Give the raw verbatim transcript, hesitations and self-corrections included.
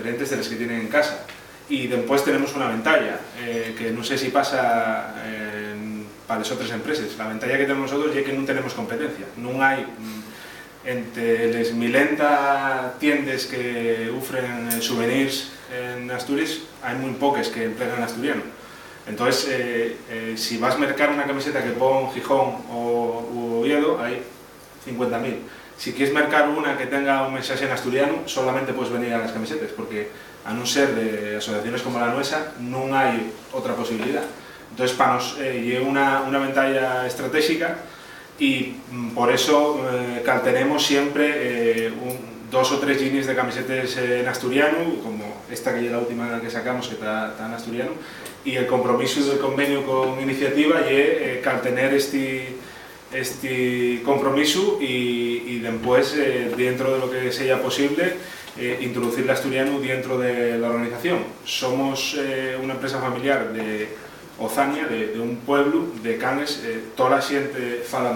diferentes de les que tienen en casa. Y dempués tenemos una ventaya, eh, que nun sé si pasa, eh, pa les otres empreses. La ventaya que tenemos nosotros ye que nun tenemos competencia. Nun hai, mm, ente les milenta tiendes que ufren, eh, souvenirs en Asturies, hai mui poques que emplegan asturianu. Entonces, eh, eh, si vas mercar una camiseta que pon Gijón o u Oviedo, hai cincuenta mil. Si quies mercar una que tenga un mensaxe en asturianu, solamente puedes venir a les camisetes, porque a nun ser de asociaciones como la nuesa, nun hai otra posibilidá. Entonces, pa nos, eh, ye una, una ventaya estratéxica y, mm, por eso, eh, caltenemos siempre, eh, un, dos o tres llinies de camisetes, eh, en asturianu, como esta que ye la última que sacamos, que ta, ta en asturianu, y el compromiso del convenio con Iniciativa ye, eh, caltener esti, esti compromisu y, y dempués, eh, dentro de lo que seya posible, eh, introducir l'asturianu dentro de la organización. Somos, eh, una empresa familiar de Ozania, de, de un pueblu de Cangues, eh, tola xente fala